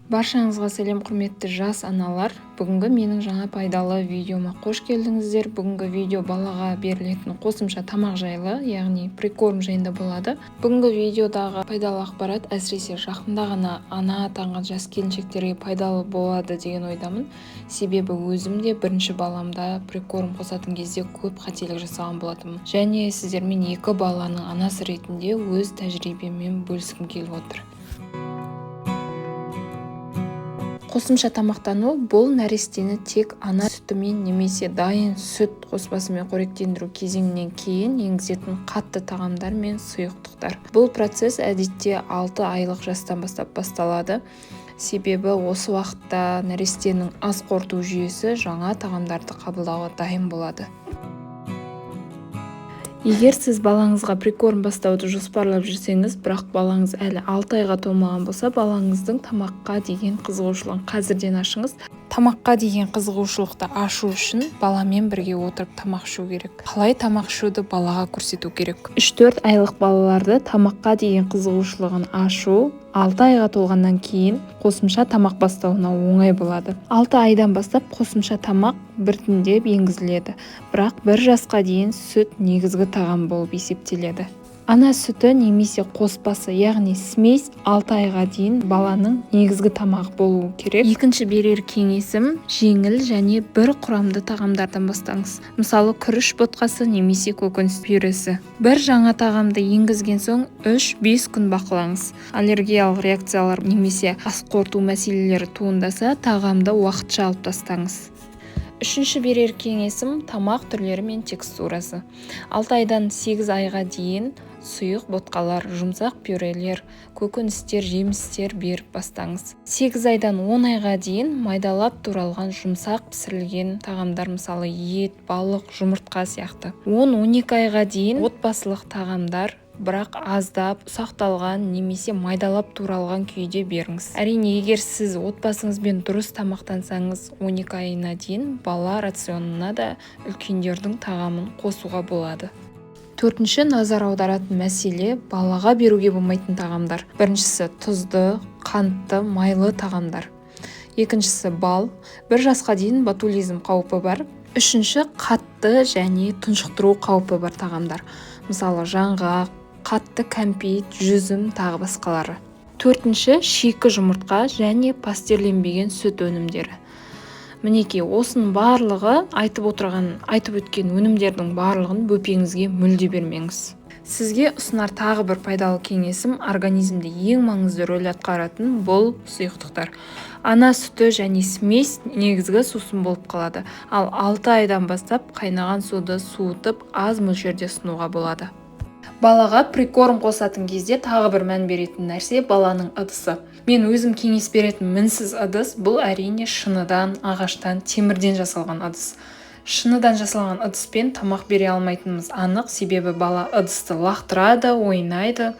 Баршаңызға сәлем, құрметті жас аналар! Бүгінгі менің жаңа пайдалы видеома қош келдіңіздер. Бүгінгі видео балаға берілетін қосымша тамақ жайлы, яғни прикорм жайында болады. Бүгінгі видеодағы пайдалы ақпарат әсіресе жақында ғана ана атанған жас келіншектерге пайдалы болады деген ойдамын. Себебі өзім де бірінші баламда прикорм қосатын кезде көп қателік жасаған болатынмын. Және сіздермен екі баланың анасы ретінде өз тәжірибеммен бөліскім келіп отыр. Қосымша тамақтану бұл нәрестені тек ана сүтімен немесе дайын сүт қоспасымен қоректендіру кезеңінен кейін енгізетін қатты тағамдар мен сұйықтықтар. Бұл процесс әдетте 6 айлық жастан бастап басталады. Себебі осы уақытта нәрестенің ас қорыту жүйесі жаңа тағамдарды қабылдауға дайын болады. Егер сіз балаңызға прикорм бастауды жоспарлап жүрсеңіз, бірақ балаңыз әлі 6 айға толмаған болса, балаңыздың тамаққа деген қызығушылығын қазірден ашыңыз. Тамаққа деген қызығушылықты ашу үшін баламен бірге отырып тамақ ішу керек. Қалай тамақ ішуді балаға көрсету керек. 3-4 айлық балаларды тамаққа деген қызығушылығын ашу 6 айға толғаннан кейін қосымша тамақ бастауына оңай болады. 6 айдан бастап қосымша тамақ біртіндеп енгізіледі, бірақ 1 жасқа дейін сүт негізгі тағам болып есептеледі. Ана сүті немесе қоспасы, яғни смесь 6 айға дейін баланың негізгі тамағы болуы керек. Екінші берер кеңесім, жеңіл және бір құрамды тағамдардан бастаңыз. Мысалы, күріш ботқасы немесе көкөніс пюресі. Бір жаңа тағамды енгізген соң 3-5 күн бақылаңыз. Аллергиялық реакциялар немесе ас қорыту мәселелері туындаса, тағамды уақытша алып тастаңыз. Үшінші берер кеңесім, тамақ түрлері мен текстурасы. 6 айдан 8 айға дейін сұйық ботқалар, жұмсақ пюрелер, көкөністер, жемістер беріп бастаңыз. 8 айдан 10 айға дейін майдалап туралған жұмсақ пісірілген тағамдар, мысалы ет, балық, жұмыртқа сияқты. 10-12 айға дейін отбасылық тағамдар, бірақ аздап ұсақталған немесе майдалап туралған күйде беріңіз. Әрине, егер сіз отбасыңызбен дұрыс тамақтансаңыз, 12 айына дейін бала рационына да үлкендердің тағамын қосуға болады. Төртінші назар аударатын мәселе балаға беруге болмайтын тағамдар. Біріншісі тұзды, қантты, майлы тағамдар. Екіншісі бал. 1 жасқа дейін ботулизм қаупі бар. Үшінші қатты және тұншықтыру қаупі бар тағамдар. Мысалы, жаңғақ, қатты кәмпит, жүзім, тағы басқалары. Төртінші шикі жұмыртқа және пастерленбеген сүт өнімдері. Мінекей, осының барлығы айтып өткен өнімдердің барлығын бөпеңізге мүлде бермеңіз. Сізге ұсынар тағы бір пайдалы кеңесім, организмде ең маңызды рөл атқаратын бұл сұйықтықтар. Ана сүті және смесь негізгі сусын болып қалады, ал 6 айдан бастап қайнаған суды суытып аз мөлшерде ұсынуға болады. Балаға прикорм қосатын кезде тағы бір мән беретін нәрсе баланың ыдысы. Мен өзім кеңес беретін мінсіз ыдыс бұл әрине шыныдан, ағаштан, темірден жасалған ыдыс. Шыныдан жасалған ыдыспен тамақ бере алмайтынымыз анық, себебі бала ыдысты лақтырады, ойнайды.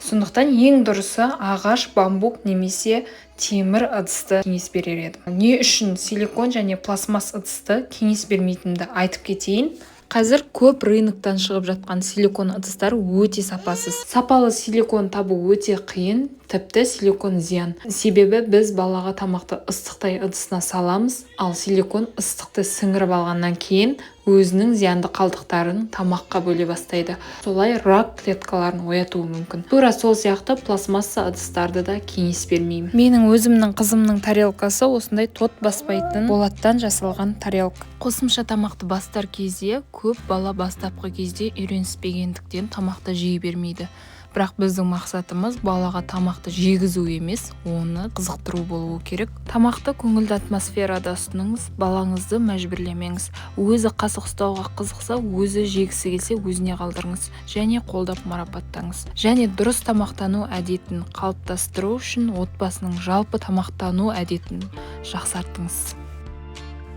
Сондықтан ең дұрысы ағаш, бамбук немесе темір ыдысты кеңес берер едім. Не үшін силикон және пластмасс ыдысты кеңес бермейтінімді айтып кетейін. Қазір көп рыноктан шығып жатқан силикон ыдыстар өте сапасыз. Сапалы силикон табу өте қиын, тіпті силикон зиян. Себебі біз балаға тамақты ыстықтай ыдысына саламыз, ал силикон ыстықты сіңіріп алғаннан кейін өзінің зиянды қалдықтарын тамаққа бөле бастайды. Солай рак клеткаларын оятуы мүмкін. Тура сол сияқты пластмасса ыдыстарды да кеңес бермеймін. Менің өзімнің қызымның тарелкасы осындай тот баспайтын болаттан жасалған тарелка. Қосымша тамақты бастар кезде көп бала бастапқы кезде үйреніспегендіктен тамақты жей бермейді. Бірақ біздің мақсатымыз балаға тамақты жегізу емес, оны қызықтыру болуы керек. Тамақты көңілді атмосферада ұсыныңыз, балаңызды мәжбүрлемеңіз. Өзі қасық ұстауға қызықса, өзі жегісі келсе, өзіне қалдырыңыз және қолдап марапаттаңыз. Және дұрыс тамақтану әдетін қалыптастыру үшін отбасының жалпы тамақтану әдетін жақсартыңыз.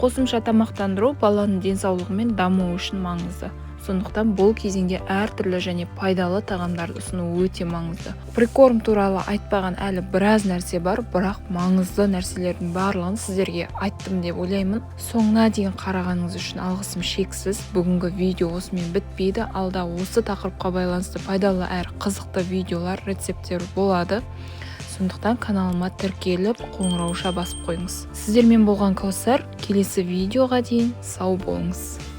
Қосымша тамақтандыру баланың денсаулығы мен дамуы үшін маңызды. Сондықтан бұл кезеңде әртүрлі және пайдалы тағамдарды ұсыну өте маңызды. Прикорм туралы айтпаған әлі біраз нәрсе бар, бірақ маңызды нәрселердің барлығын сіздерге айттым деп ойлаймын. Соңына дейін қарағаныңыз үшін алғысым шексіз. Бүгінгі видео осымен бітпейді. Алда осы тақырыпқа байланысты пайдалы әрі қызықты видеолар, рецепттер болады. Сондықтан каналыма тіркеліп, қоңырауша басып қойыңыз. Сіздермен болған Кәусар. Келесі видеоға дейін сау болыңыз.